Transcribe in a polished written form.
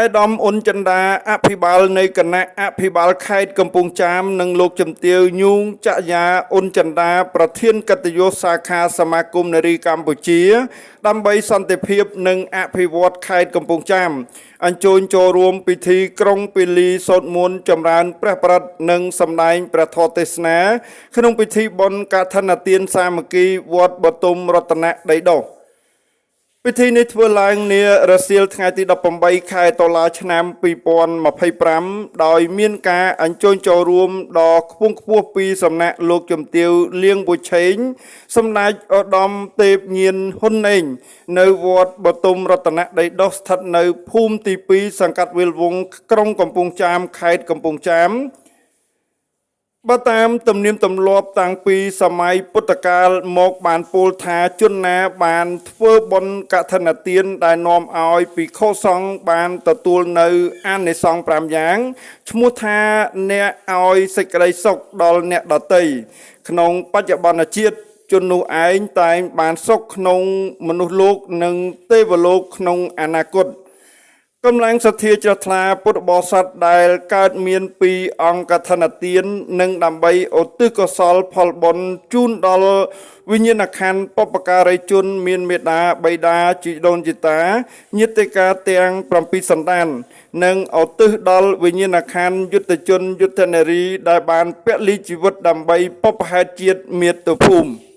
ឯកឧត្តមអ៊ុនចិន្តាអភិបាលនៃគណៈអភិបាលខេត្តកំពង់ចាមនិងលោកជំទាវញូងចយាអ៊ុនចិន្តាប្រធានកិត្តិយសសាខាសមាគមនារីកម្ពុជា ដើម្បីសន្តិភាពនិងអភិវឌ្ឍខេត្តកំពង់ចាមអញ្ជើញចូលរួមពិធីក្រុងពាលីសូត្រមន្តចម្រើនព្រះបរិត្តនិងសម្ដែងព្រះធម៌ទេសនា ក្នុងពិធីបុណ្យកឋិនទានសាមគ្គីវត្តបទុមរតនដីដុះ ពិធីនេះធ្វើឡើងនារសៀលថ្ងៃទី18ខែតុលាឆ្នាំ2025ដោយមានការអញ្ជើញចូលរួមដ៏ខ្ពង់ខ្ពស់ពីសំណាក់លោកជំទាវលៀងបុឆេងសម្ដេចឧត្តមទេពញានហ៊ុនណេងនៅវត្តបទុមរតនដីដុះស្ថិតនៅភូមិទី2សង្កាត់វាលវង់ក្រុងកំពង់ចាមខេត្តកំពង់ចាម បើតាមទំនៀមទម្លាប់តាំងពីសម័យពុទ្ធកាលមកបានពោលថាជនណាបានធ្វើបុណ្យកឋិនទានដែលនាំឲ្យភិក្ខុសង្ឃបានទទួលនៅអានិសង្ស5យ៉ាងឈ្មោះថាអ្នកឲ្យសេចក្តីសុខដល់អ្នកដទៃក្នុងបច្ចុប្បន្នជាតិជននោះឯងតែងបានសុខក្នុងមនុស្សលោកនិងទេវលោកក្នុងអនាគត កម្លាំងសទ្ធាជ្រះថ្លាពុទ្ធបរិស័ទដែលកើតមានពីអង្គកឋិនទាននិងដើម្បីឧទ្ទិសកុសលផលបុណ្យជូនដល់វិញ្ញាណក្ខន្ធបុព្វការីជនមានមេដាបិតាជីដូនជីតាញាតិកាទាំង7សន្តាន និងឧទ្ទិសដល់វិញ្ញាណក្ខន្ធយុទ្ធជនយុទ្ធនារីដែលបានពលីជីវិតដើម្បីបុព្វហេតុជាតិមាតុភូមិ។